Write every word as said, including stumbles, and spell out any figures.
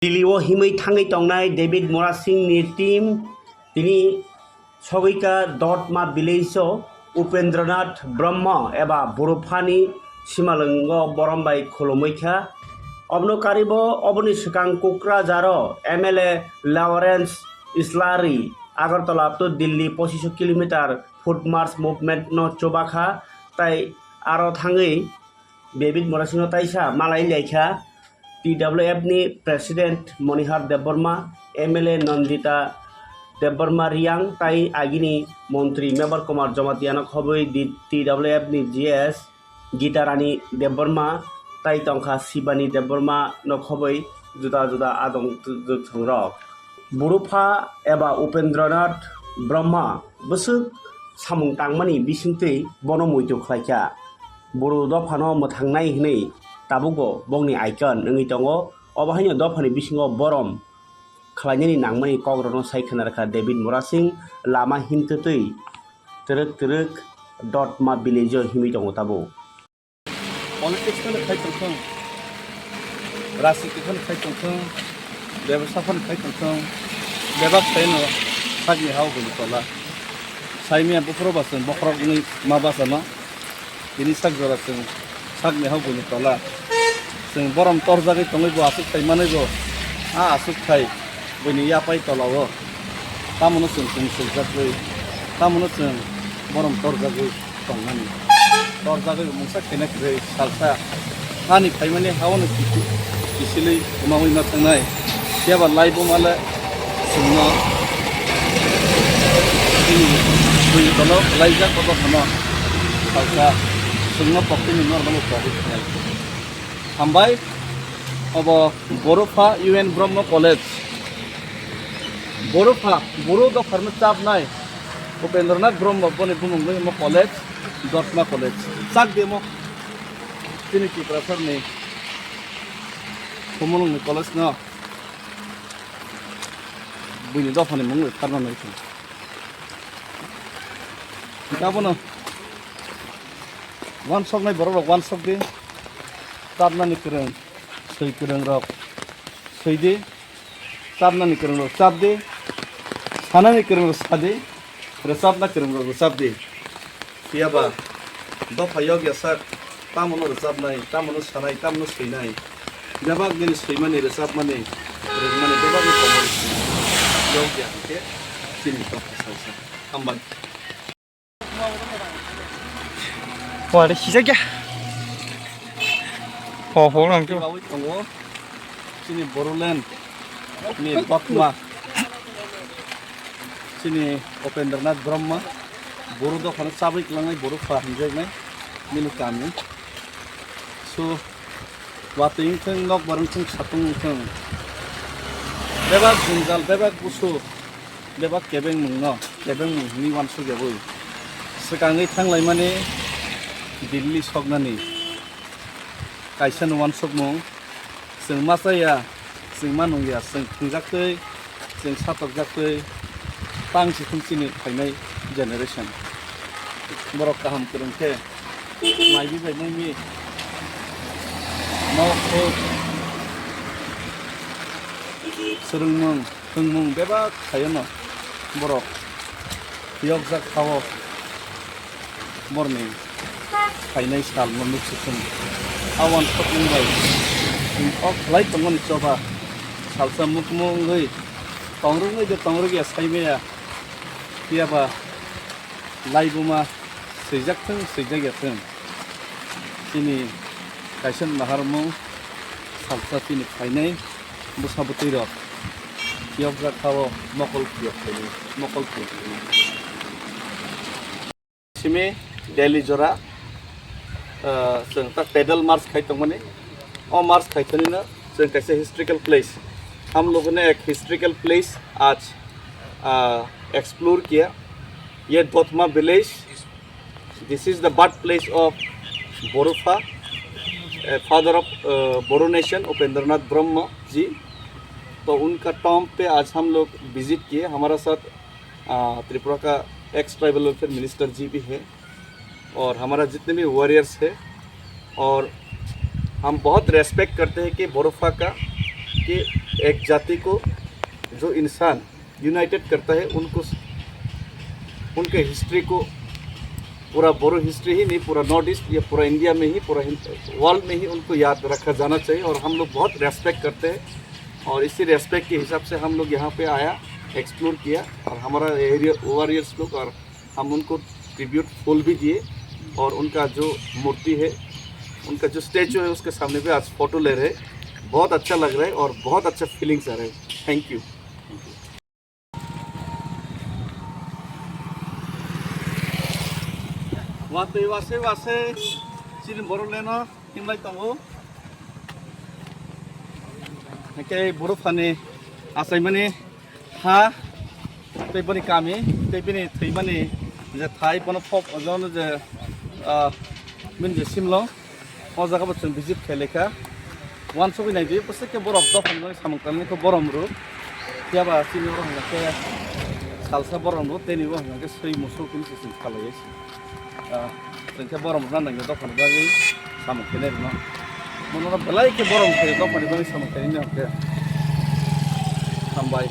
Delhi o himwi thangwi tongnai David Murasing ni team tini sogwikha Dotma village o Upendranath Brahma eba Buruphani simalwngo borom bai khulumwi kha. Obno karibo oboni swkang Kokrajhar o M L A Lawrence Islari Agartala to Delhi pochisho kilometer foot march movement no chuba kha, tai aro thangwi David Murasing no taisa malai lai kha. T W F ni President Monihar Debbarma, M L A Nandita Debbarma Riang tai agini Montri Mebar Kumar Jamatia no khobwi di T W F ni G S Gita Rani Debbarma tai tongkha Sibani Debbarma no khobwi juda juda adong twthwng rok. Burupha eba Upendranath Brahma bwswk samung tangmani bisingtwi bono muitu khlaikha. Buru dophano mwthangnai hwnwi tabukbo bongni icon wngwi tongo. Obo haino dophani bisingo borom khlainani nangmani kokrokno sai khna rwkha David Murasing lama himtwtwi twrwk twrwk Dotma village o himwi tongo tabuk. Politics phano khai tongthung, rajniti phano khai tongthung, bebasa phano khai tongthung, bebak saino sakni hao buini tola. Saimia buphuru ba chwng bokhorok wngwi ma bachama. Tini sak jora chwng sakni hao buini tola. Chwng borom torjagwi tongwi bo aswk khai manwi bo a aswk khai buini yapai tola o. Tamono chwng chwng swijagwi, tamono chwng borom torjagwi tongmani. Torjagwi mungsa khaina kwrwi salsa hani phaimani haono kisi-, kisilwi kwmawi ma thangnai. Phiya ba laibuma le chwngno bini bwrwi tolo laijak kotor hano salsa chwngno koktwini normal o pogwi thangnai. Hambai obo Borupha U N Brahma College. Borupha, Buru dopharno chapnai Upendranath Brahma boni bumungno himo college, Dotma College. Chak demo chini Tiprasarni Khumulwngni college no buini dophani mung bai pharna nai thung. Abono wansoknai borok rok wansok di, chapnani kwrwng, swi kwrwng rok swi di, chapnani kwrwng rok chap di, sanani kwrwng rok sa di, rwchapna kwrwng rok rwchap di. Phiya ba dopha yok ya sak, tamono rwchapnai, tamono sanai, tamono swinai, bebak nini swimani, rwchapmani, rwngmani bebak ni komor yok ya hwnkhe chini dopha salsa. Hambai. Wari sijak ya. Ho, ho, nang tu. Bawi tongo. Chini Boruland ni Dotma. Chini Upendranath Brahma. Buru dophano chabwi kwlangnai, Borupha hinjaknai. Nini kami. So, watwi wngthung, nokbar wngthung, satung wngthung. Bebak jwngjal, bebak busu, bebak kebengmungno, kebengmung hwnwi uansuk yabwi. Swkangwi thanglaimani Delhi soknani kaisa no uansukmung. Chwng ma chaya, chwng ma nungya, chwng thwngjaktwi, chwng satokjaktwi, tang si thung chini phainai generation. Borok kaham kwrwng khe, mai bi bai nai mi, nok huk, swrwngmung, thwngmung bebak khaiyano borok yokjak thawo. Borni phainai salno nuksukung. A uansukmung bai chwng o khlai tongmani choba salsa mukmu wngwi tongrwngwi de tongrwk ya saimaya. Phiya ba laibuma swijak thung, swijak ya thung. Chini kaisa naharmung salsa chini phainai bwsa bwtwi rok yokjak thawo mokol phiyok khainai, mokol phiyok khainai. Simi Delhi jora, ah, chwng ta pedal march khai tongmani. O march khai thani no chwng kaisa historical place. हम लोगों ने एक historical place आज, ah, explore किया। ये दोतमा village, this is the birthplace of Borupha, a father of, uh, Boru nation, Upendranath ब्रह्मा जी। तो उनका tomb पे आज हम लोग visit किए। हमारा साथ, uh, त्रिपुरा का ex tribal welfare minister जी भी है और हमारा जितने भी warriors है, और हम बहुत respect करते हैं कि बोरोफा का, कि एक जाति को जो इंसान यूनाइटेड करता है, उनको, उनके हिस्ट्री को पूरा बोरो हिस्ट्री ही नहीं, पूरा नॉर्थ ईस्ट या पूरा इंडिया में ही, पूरा वर्ल्ड में ही उनको याद रखा जाना चाहिए। और हम लोग बहुत रेस्पेक्ट करते हैं और इसी रेस्पेक्ट के हिसाब से हम लोग यहाँ पे आया, एक्सप्लोर किया और हमारा एरिया वॉरियर्स लोग और हम उनको ट्रिब्यूट फूल भी दिए और उनका जो मूर्ति है, उनका जो स्टैचू है, उसके सामने भी आज फोटो ले रहे। बहुत अच्छा लग रहा है और बहुत अच्छा फीलिंग्स आ रहा है। Thank you. Watwi wasai wasai chini borok leno himlai tongo. Hake borok phani achaimani ha tei boni kami tei bini thwimani je thai bono pok ojono je, ah, bini je simlong. O jaga bo chwng visit khailai kha. Uansugwi naidi, bwswk khe borok dophani bagwi samung tangnai khe borom rw. Phiya ba chini oro hwnkha khe salsa borom rw, tei bo hwnkha khe swi musuk hwnwi se chwng khalaiwi se. Ah, chwng khe borom rwna nangya dophani bagwi samung khainai rwno. Bono belai khe borom khe dophani bagwi samung khainai hwnkhe. Hambai.